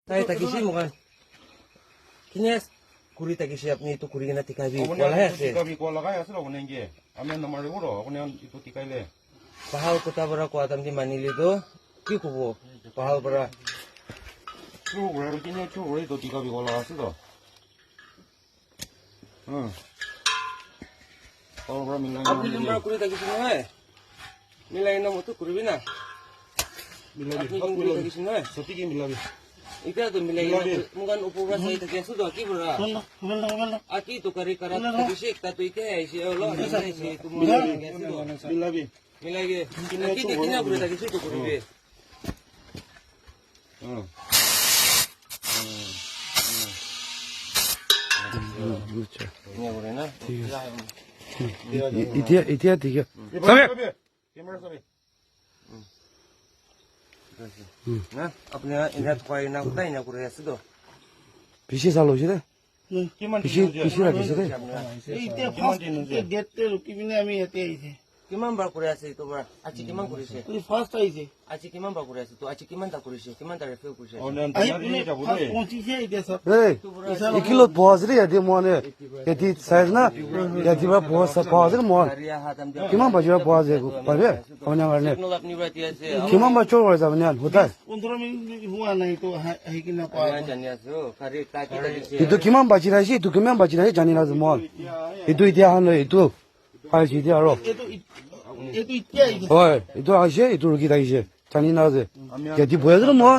চাই থাকিছে মোকান কিনে কৰি থাকিছে। আপুনি এইটো কৰি কিনে টিকাবি কোৱাহে আছে। টিকাবি কোৱা লগাই আছে। আপুনি আমি নামাৰিব ৰ, আপুনি এইটো টিকাইলে। পাহাল কথা পৰা কোৱা তাৰমানে মানিলেতো কি ক'ব পাহাল পৰা? আৰু কিনে এইটো টিকাবি কোৱা লগা আছে তো। পৰা মিলাই আপুনি পৰা কৰি থাকিছে নহয়, মিলাই কিনে মইতো কৰিবি না। আপুনি কৰি থাকিছে নহয়। সঠিকে মিলাবি। এতিয়াতো মিলাই মোকান ওপৰ পৰা চাই থাকি আছো তো। কি পৰা আ কি তো কাৰি কাৰা থাকিছে, তাতো এতিয়া আহিছে, অলপ আহিছে। মিলাবি। মিলাই কি কিনা কৰি থাকিছে তো কৰিবি। ঠিক আছে, এতিয়া এতিয়া ঠিক আছে। চাবি। না আপুনি এনে খুৱাই না গোটাই না কৰি আছে তো। বেছি চাল হৈছে দে। কিমান বেছি বেছি ৰাখিছে দেই। এতিয়া গেটতে ৰখি পিনে আমি ইয়াতে আহিছে। কিমান বাৰ কৰি আছে এইটো পৰা? আজি কিমান কৰিছে? ফাৰ্ষ্ট আহিছে। আজি কিমান বাৰ কৰি আছে তো? আজি কিমানটা কৰিছে? কিমানটা ৰেফিউ কৰিছে? পঁচিছে এতিয়া চব। এই একিলত পোৱা আছে দেই ইয়াতে। মই ইয়াতে চাইজ না, ইয়াতে পৰা পোৱা পোৱা আছে। মই কিমান বাজিব পোৱা আছে পাৰিবে আপোনাৰ কাৰণে? কিমান বাৰ চোৰ কৰিছে আপুনি সদায়? 15 মিনিট হোৱা নাই এইটো আহি কিনে কোৱা। জানি আছো। এইটো কিমান বাজি আহিছে, এইটো কিমান বাজি আহিছে জানি নাছো মই। এইটো এতিয়া অহা নাই, এইটো আহিছে এতিয়া আৰু। এইটো এতিয়া আহিছে। হয়, এইটো আহিছে, এইটো ৰখি থাকিছে, জানি নাছে। ইয়াতে বহি আছো মই।